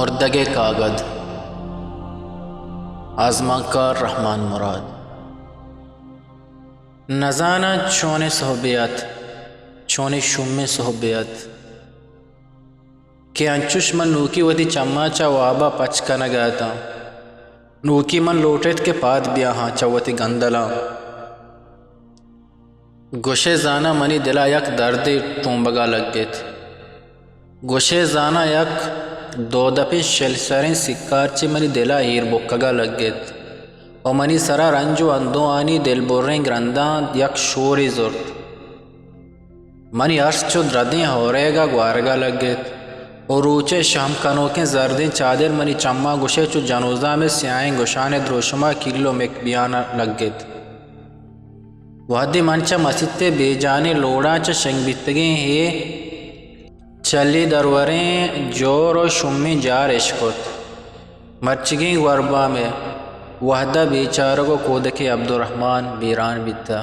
مردگ ءِ کاگد۔ آزمانکار رحمان مراد۔ نزاناں چونیں سہبے ات، چونیں شومیں سہبے ات کہ انچش من نوکی وتی چماں چہ واب ءَ پچ کنگ ءَ اتاں۔ نوکی من لوٹ ایت کہ پاد بیاہاں چہ وتی گندلاں۔ گوشئے زاناں منی دل ءَ یک دردے ٹومبگ ءَ لگت۔ گوشئے زاناں یک دودپیں شلسریں سکارچے منی دل ءَ ایر بکگ ءَ لگت ءُ منی سر ءَ رنج ءُ اندوہانی دلبریں گرنداں یک شورے زرت۔ منی ارس چو دردیں ہورئیگ ءَ گوارگ ءَ لگت ءُ روچ ءِ شہم کنوکیں زردیں چادر منی چماں گوشئے چو جنوزام ءِ سیاہیں گوشان ءِ دروشم ءَ کیل ءُ مک بیان ءَ لگت۔ وہدے من چہ مسیت ءِ بے جانیں لوڑاں چہ شنگ بیتگیں ہے چلی دروریں جور ءُ شومیں جار اش کت۔ مرچیگیں گوربام ءِ وہد ءَ بیچارگ ءُ کودکیں عبدالرحمن بیران بیتہ۔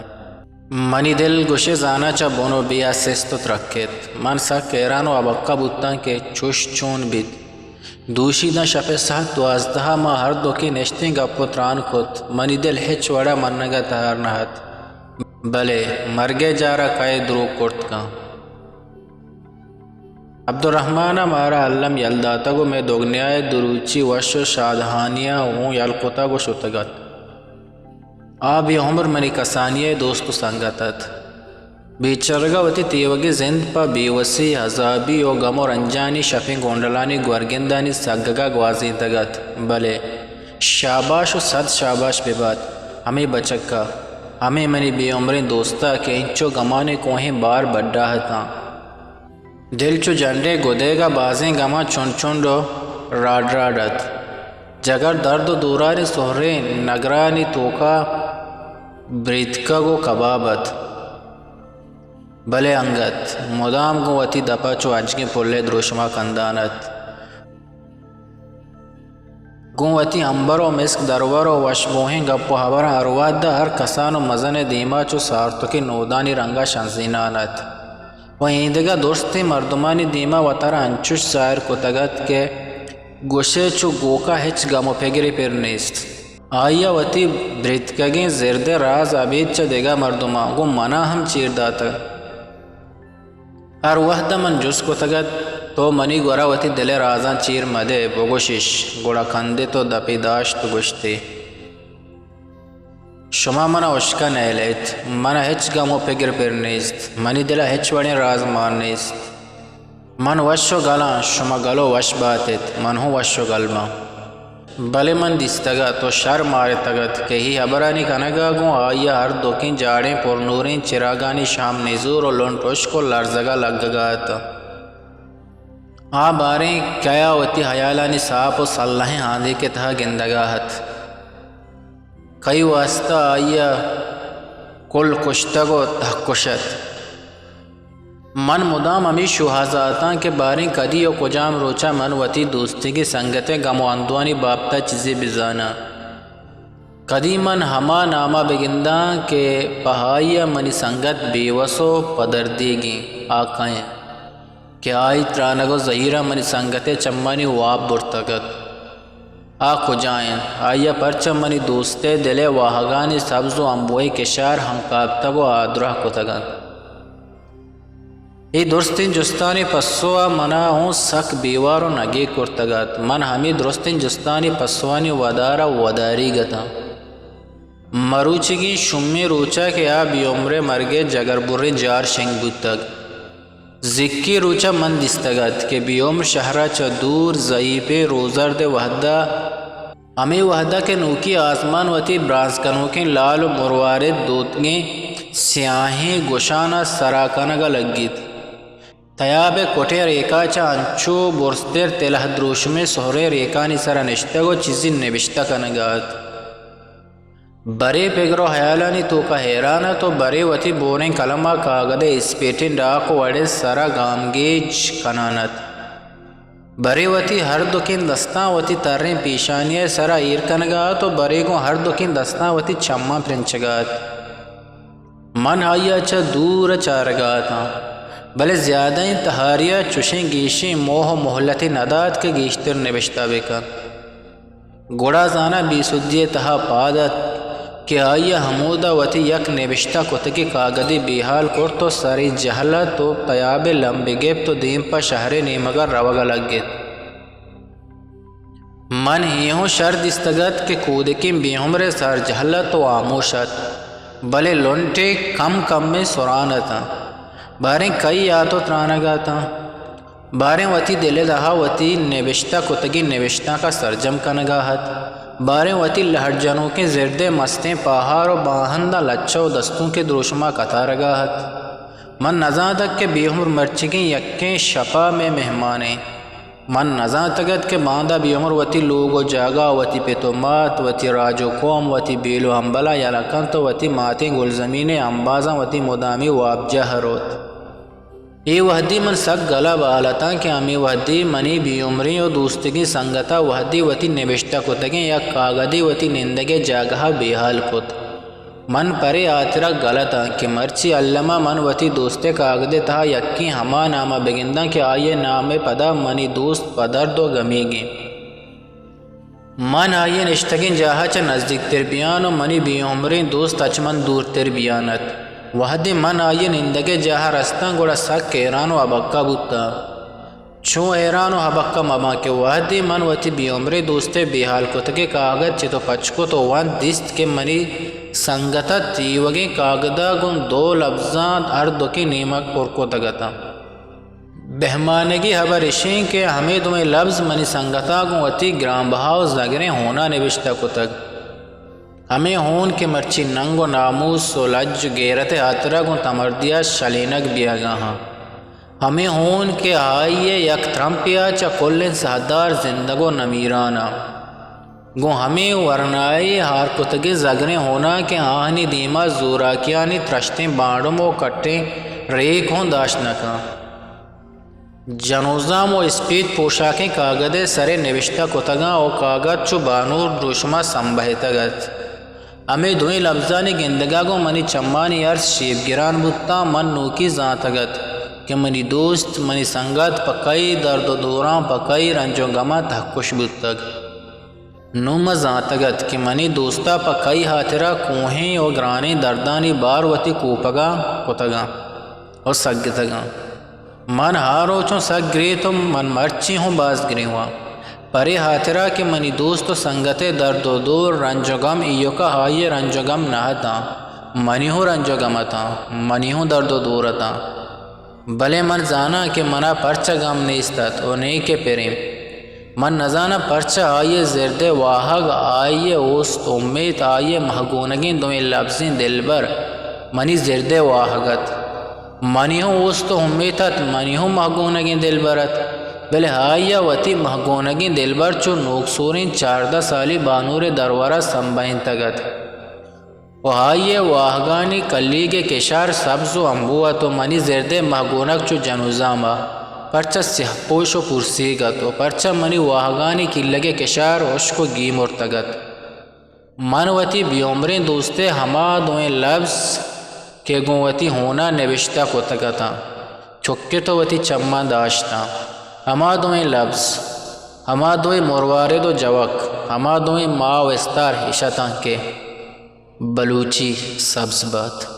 منی دل گوشئے زاناں چہ بن ءُ بے ءَ سست ءُ ترکت۔ من سک حیران ءُ ابکہ بوتاں کہ چش چون بیت۔ دوشی داں شپ ءِ ساعت دوازدہ ءَ ما ہر دوکیں نشتیں گپ ءُ تران کت۔ منی دل ہچ وڑ ءَ منگ ءَ تہار نہ ات۔ بلے مرگ ءِ جار ءَ کئے دروگ کرت کنت؟ عبدالرحمن ءَ مارا الم یل داتگ ءُ مئے دگنیا ءِ دروچی وش ءُ شادہانی ءَ ہون یل کتگ ءُ شتگ ات۔ آ بے عمر منی کسانی ءِ دوست ءُ سنگت ات۔ بیچارگ ءَ وتی تیوگیں زند پہ بے وسی، ہزابی ءُ گم ءُ رنجانی شپیں گونڈلانی گورگندانی سگگ ءَ گوازینتگ ات، بلے شاباش ءُ صد شاباش بہ بات ہمے بچک ءَ، ہمے منی بے عمریں دوست ءَ کہ انچو گمانی کوہیں بار بڈا اتاں۔ دل چو جنڈے گدیگ ءَ بازیں گماں چنڈ چنڈ ءُ راڈ راڈ ات۔ جگر درد ءُ دورانی سہریں نگرانی توک ءَ بریتکگ ءُ کباب ات۔ بلے انگت مدام گوں وتی دپ ءَ چو اجگیں پلے دروشم ءَ کندان ات۔ گوں وتی امبر ءُ مسک درور ءُ وشبوہیں گپ ءُ ہبراں ہر وہد ءَ ہر کسان ءُ مزن ءِ دیم ءَ چو سارتکیں نودانی رنگ ءَ شنزینان ات ءُ ایندگہ درستیں مردمانی دیم ءَ وتارا انچش ظاہر کتگ ات کہ گوشئے چو گوک ءَ ہچ گم ءُ پگرے پر نیست۔ آئی ءَ وتی بریتکگیں زرد ءِ راز ابید چہ دگہ مردماں گوں من ءَ ہم چیر داتگ۔ ہر وہد ءَ من جست کتگ ات، تو منی گور ءَ وتی دل ءِ رازاں چیر مدئے، بگوش اش، گڑا کندت ءُ دپے داشت ءُ گوشت ئے، شما من ءَ ہشک ءَ نئیل ایت، من ءَ ہچ گم ءُ پگر پر نیست، منی دل ءَ ہچ وڑیں راز مان نیست۔ من وش ءُ گل آں، شما گل ءُ وش بات ایت، من ہوں وش ءُ گل باں۔ بلے من دیستگ ات ءُ شر مارتگ ات کہ اے ہبرانی کنگ ءَ گوں آئی ءَ ہر دوکیں جاڑیں پرنوریں چراگانی شام نزور ءُ لنٹ ہشک ءُ لرزگ ءَ لگگ ءَ ات۔ آ باریں کئے ءَ وتی ہیالانی ساپ ءُ سلہیں ہاندیک ءِ تہا گندگ ءَ ات۔ کئی واستہ آئی ءَ کل کشتگ ءُ تہکش ات۔ من مدام ہمے شوہاز ءَ اتاں کہ باریں کدی ءُ کجام روچ ءَ من وتی دوستیگیں سنگت ءِ گم ءُ اندوہانی بابت ءَ چیزے بزاناں۔ کدی من ہما نام ءَ بگنداں کہ پہ آئی ءَ منی سنگت بے وس ءُ پدردیگیں۔ آ کئے انت کہ آئی ترانگ ءُ زہیراں منی سنگت ءِ چمانی واب برتگ ات؟ آ کجا انت؟ آئی ءَ پرچا منی دوست ءِ دل ءِ واہگانی سبز ءُ امبوئیں کشار ہمکاپتگ ءُ آدراہ کتگ انت؟ اے درستیں جستانی پسو ءَ من ءَ اوں سک بیوار ءُ نگیگ کرتگ ات۔ من ہمے درستیں جستانی پسوانی ودار ءَ وداریگ اتاں۔ مروچیگیں شومیں روچ ءَ کہ آ بے عمر ءِ مرگ ءِ جگربریں جار شنگ بوتگ۔ زکی روچ ءَ من دیستگ ات کہ بے عمر شہر ءَ چہ دور زئیپیں روزرد ءِ وہد ءَ، ہمے وہد ءَ کہ نوکی آزمان وتی برانز کنوکیں لال ءُ مروارد دوتگیں سیاہیں گوشان ءَ سرا کنگ ءَ لگیت، تیاب ءِ کٹیں ریکا چہ انچو برزتر تلہ دروشمیں سہریں ریکانی سرا نشتگ ءُ چیزے نبشتہ کنگ ءَ ات۔ برے پگر ءُ ہیالانی توک ءَ حیران ات ءُ برے وتی بوریں کلم ءَ کاگد ءِ اسپیٹیں ڈاک ءُ وڑ ءِ سرا گامگیج کنان ات۔ برے وتی ہر دوکیں دستاں وتی تریں پیشانی ءِ سرا ایر کنگ ءَ ات ءُ برے گوں ہر دوکیں دستاں وتی چماں پرنچگ ءَ ات۔ من آئی ءَ چہ دور ءَ چارگ ءَ اتاں۔ بلے زیادہیں تہاری ءَ چشیں گیشیں موہ ءُ مہلتے نہ دات کہ گیشتر نبشتہ بہ کنت۔ گڑا زاناں بے سدی ءِ تہا پاد اتک کہ آئی ءَ ہمودا وتی یک نبشتہ کتگیں کاگدے بے ہال کرت ءُ سری جہل ات ءُ تیاب ءِ لمبے گپت ءُ دیم پہ شہر ءِ نیمگ ءَ روگ ءَ لگت۔ من اے ہوں شر دیستگ ات کہ کودکیں بے عمر ءِ سر جہل ات ءُ ہاموش ات، بلے لنٹے کم کمیں سران اتاں۔ باریں کئی آت ءُ ترانگ ءَ اتاں۔ باریں وتی دل ءِ تہا وتی نبشتہ کتگیں نبشتانک ءَ سرجم کنگ ءَ ات۔ باریں وتی لہڑ جنوکیں زرد ءِ مستیں پاہار ءُ باہنداں لچہ ءُ دستونک ءِ دروشم ءَ کتارگ ءَ ات۔ من نزانتگ کہ بے عمر مرچیگیں یکیں شپ ءَ مئے مہمان ایں۔ من نزانتگ ات کہ باندا بے عمر وتی لوگ ءُ جاگہ، وتی پت ءُ مات، وتی راج ءُ قوم، وتی بیل ءُ ہمبلاں یلہ کنت ءُ وتی ماتیں گلزمین ءِ امبازاں وتی مدامی وابجاہ ءَ روت۔ اے وہدی من سک گل ءُ بال اتاں کہ ہمے وہدی منی بے عمریں ءُ دوستگیں سنگت ءَ وہدے وتی نبشتہ کتگیں یک کاگدے وتی نندگ ءِ جاگہ ءَ بے ہال کت۔ من پرے ہاترا گل اتاں کہ مرچی الم ءَ من وتی دوست ءِ کاگد ءِ تہا یکیں ہما نام ءَ بگنداں کہ آئی ءِ نام ءِ پدا منی دوست پہ درد ءُ گمیگ ایں۔ من آئی ءِ نشتگیں جاہ ءَ چہ نزیکتر بیان ءُ منی بے عمریں دوست ءَ چہ من دورتر بیان ات۔ وہدے من آئی ءِ نندگ ءِ جاہ ءَ رستاں گڑا سک حیران ءُ ہبکہ بوتاں۔ چوں حیران ءُ ہبکہ مباں کہ وہدے من وتی بے عمریں دوست ءِ بے ہال کتگیں کاگد چت ءُ پچ کت ءُ ونت دیست کہ منی سنگت ءَ تیوگیں کاگد ءَ گوں دو لبزاں ہر دکیں نیمگ پر کتگ اتاں۔ بہمانگی ہبر اشیں کہ ہمے دوئیں لبز منی سنگت ءَ گوں وتی گرانبہا ءُ زگریں ہون ءَ نبشتہ کتگ۔ ہمے ہون کہ مرچی ننگ ءُ ناموس ءُ لج ءُ گیرت ءِ ہاترا گوں تمردی ءَ شلینگ بیگ ءَ آں۔ ہمے ہون کہ آئی ءِ یک ترمپے ءَ چہ کلیں ساہدار زندگ ءُ نمیران ءَ۔ گوں ہمے ورنائے ہار کتگیں زگریں ہون ءَ کہ آہانی دیم ءَ زوراکیانی ترشتیں بانڈم ءُ کٹیں ریک ہوں داشت نہ کنت۔ جنوزام ءُ اسپیت پوشاکیں کاگد ءِ سر ءَ نبشتہ کتگاں ءُ کاگد چو بانور دروشم ءَ سمبہتگ ات۔ ہمے دوئیں لبزانی گندگ ءَ گوں منی چمانی ارس شیپ گران بوتاں۔ من نوکی زانتگ ات کہ منی دوست، منی سنگت پہ کئی درد ءُ دوراں، پہ کئی رنج ءُ گماں تہکش بوتگ۔ نوں من زانتگ ات کہ منی دوست ءَ پہ کئی ہاترا کوہیں ءُ گرانیں دردانی بار وتی کوپگ ءَ کتگ ءُ سگتگ۔ من ہا روچ اوں سک گریت ءُ من مرچی ہوں باز گریواں۔ پرے ہاترا کہ منی دوست ءُ سنگت ءِ درد ءُ دور، رنج ءُ گم ایوک ءَ آئی ءِ رنج ءُ گم نہ اتاں، منی ہوں رنج ءُ گم اتاں، منی ہوں درد ءُ دور اتاں۔ بلے من زاناں کہ من ءَ پرچا گم نیست ات ءُ نئیکہ پریم۔ من نزاناں پرچا آئی ءِ زرد ءِ واہگ، آئی ءِ اوست، امیت، آئی ءِ مہگونگیں دوئیں لبزیں دلبر منی زرد ءِ واہگ ات۔ منی ہوں اوست ءُ امیت ات، منی ہوں مہگونگیں دلبر ات، بلے آئی ءَ وتی مہگونگیں دلبر چو نوکسوریں چاردہ سالی بانور ءِ درور ءَ سمبہینتگ ات۔ ءُ آئی ءِ واہگانی کلیگ ءِ کشار سبز ءُ امبو ات ءُ منی زرد ءِ مہگونگ چو جنوزام ءَ پرچا سیاہ پوش ءُ پرسیگ ات ءُ پرچا منی واہگانی کلیگ ءِ کشار ہشک ءُ گیمرتگ ات۔ من وتی بے عمریں دوست ءِ ہما دوئیں لبز کہ گوں وتی ہون ءَ نبشتہ کتگ اتاں، چکت ءُ وتی چماں داشتاں۔ ہما دوئیں لبز، ہما دوئیں مروارد ءُ جوک، ہما دوئیں ماہ ءُ استار اش اتاں کہ بلوچی سبز بات۔